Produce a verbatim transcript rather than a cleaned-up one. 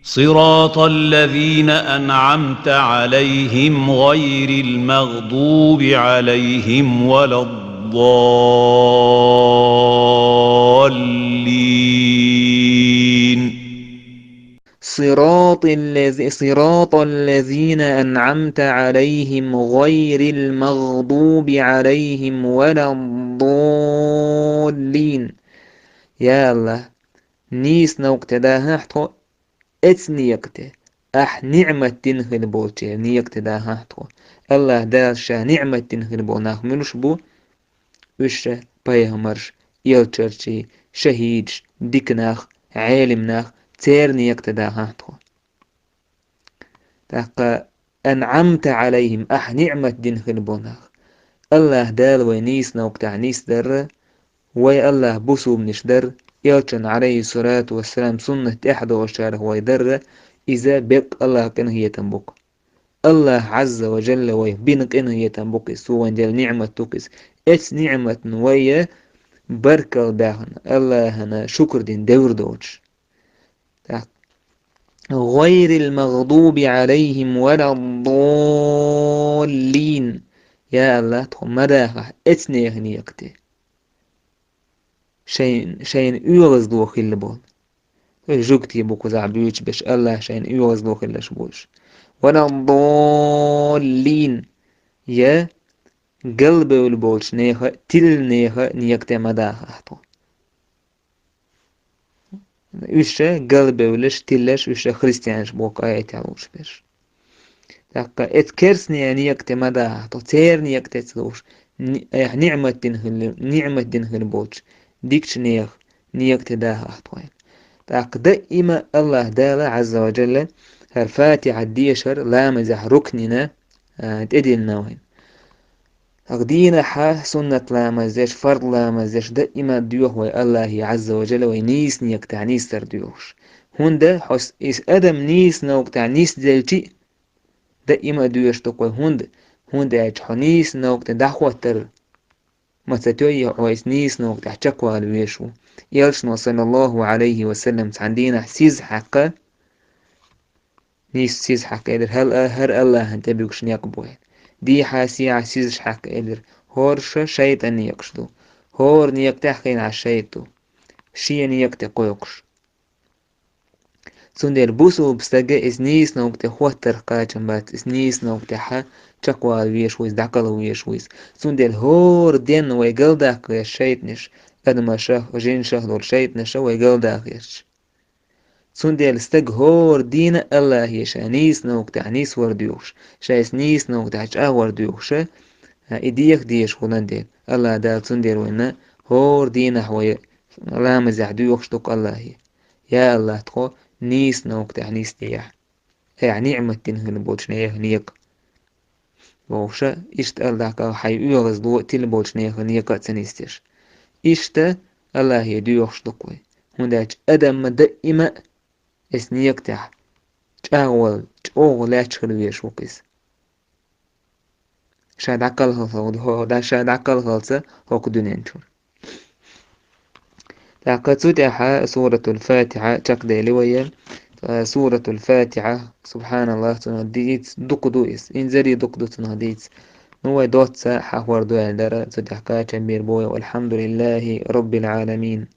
صراط الذين أنعمت عليهم غير المغضوب عليهم ولا الضالين. صراط الذي صراط الذين أنعمت عليهم غير المغضوب عليهم ولا الضالين. Я Аллах, нийса новкъа тӀе дахахь тхо эцу некъа тӀе, ахь ниӀмат дина хилла болчеран некъа тӀе дахахь тхо. Аллах Дала Ша ниӀмат дина хилла болу нах муьлш бу? Уьш ша пайхамарш, элчанаш, шахӀидаш, дика нах, Ӏелим нах, церан некъа тӀе дахахь тхо. ТӀаккха «أنعمت عليهم», ахь ниӀмат дина хилла болу нах. Аллах Дала вай нийса новкъа тӀехь нисдарра, вай Аллах бусулбанаш дарра, элчан, Ӏалайхи ссалату вассалам, суннат тӀехь долчарах вай дарра, иза беккъа Аллах къинхетам бу-кх. Аллах Ӏазза ва Жалла вайх бина къинхетам бу-кх иза, Цо вайна делла ниӀмат ду-кх иза. Эцу ниӀматна вай баркалла баьхна, Аллахьана шукр дина девр доцуш. Так. «غير المغضوب عليهم ولا الضالين». Я Аллах, тхо ма дахахь эцу нехан некъа тӀе, шайн, шайна оьгӀазло хилла болу. Жуьгтийн буквазахь буьйцуш берш, Аллах шайна оьгӀазло хиларш болуш. «ولا الضالين». Я галбевлла болчу нехан, тилла нехан некъа тӀе ма дахахь тхо. Уьш ша галбевллаш, тиллаш, уьш ша христианаш боху аятехь лууш берш. ТӀаккха эцу керстанийн некъа тӀе ма дахахь тхо, церан некъа тӀе ца лууш, ни-, айхьа ниӀмат дина хилла, ниӀмат дина хилла болчу дикачу нехан некъа тӀе дахахь тхо. ТӀаккха даима Аллах Дала Ӏазза ва Жалла хӀара Фатихьа дешар ламазехь рукнина, а, тӀедиллина вайна. ХӀокху дийнахьа суннат ламаз деш, фард ламаз деш даима доьху вай Аллахе Ӏазза ва Жалла вай нийса некъа тӀехь нисдар доьхуш. ХӀунда хьо с-, иза адам нийса новкъа тӀехь нисделчи а, даима а доьшуш ду-кх вай, хӀунда, хӀунда аьлча хьо нийса новкъа тӀе дӀахӀоттар ма ца тоьй, хьо иза нийса новкъа тӀехь чекхвала везаш ву. Элчано, саллаллаху Ӏалайхи ва саллам, цхьана дийнахь сиз хьаькхна, нийса сиз хьаькхна элира: «ХӀара, хӀара Аллахьан тӀебуьгуш некъ бу», – аьлла. Дехьа-сехьа сизаш хьаькхна элира: «ХӀора ша шайтӀан некъаш ду. ХӀора некъа тӀехь хиъна Ӏаш шайтӀа ду, шен некъа тӀе кхойкхуш». Цундела бусулба стага иза нийса новкъа тӀе хӀоттарх кхачам бац, иза нийса новкъа тӀехь чекхвала везаш ву иза, дӀакхалха везаш ву иза. Цундела хӀора денна вай галдаха гӀерташ шайтӀанаш, адамашах, жинашах долу шайтӀанаш вай галдаха гӀерташ. Цундела стаг хӀора дийнахь Аллахе ша нийса новкъа тӀехь нисвар доьхуш, ша иза нийса новкъа тӀехь чӀагӀвар доьхуш, а, и деха дезаш хилла дела, Аллах Дала цундела вайна хӀора дийнахь вай ламазехь доьхуш ду-кх Аллахе: «Я Аллах, тхо нийса новкъа тӀехь нисдехьа, айхьа ниӀмат дина хилла болчу нехан некъа», – бохуш, иштта Аллах Дала хьайн оьгӀазло тилла болчу нехан некъа а ца нисдеш. Иштта Аллахе доьхуш ду-кх вай, хӀунда аьлча адам ма даима а эцу некъа тӀехь чӀагӀвала, чӀогӀа лаьтташ хила везаш ву-кх иза. Ша дӀакхалхалц, хӀо-, хӀо-, ша дӀакхалхалц хӀокху дуьнен чу. ТӀаккха цу тӀехь Суратул Фатихьа чекхдели вай. Суратул Фатихьа, субханаллах, цунах дийца дукха ду иза. Инзаре дукха ду цунах дийца. Ну, вай доцца хьахор ду аьлла дара, цу тӀехь кхачам бийр бу вай: «Валхьамдулиллахи Роббил Ӏаламин».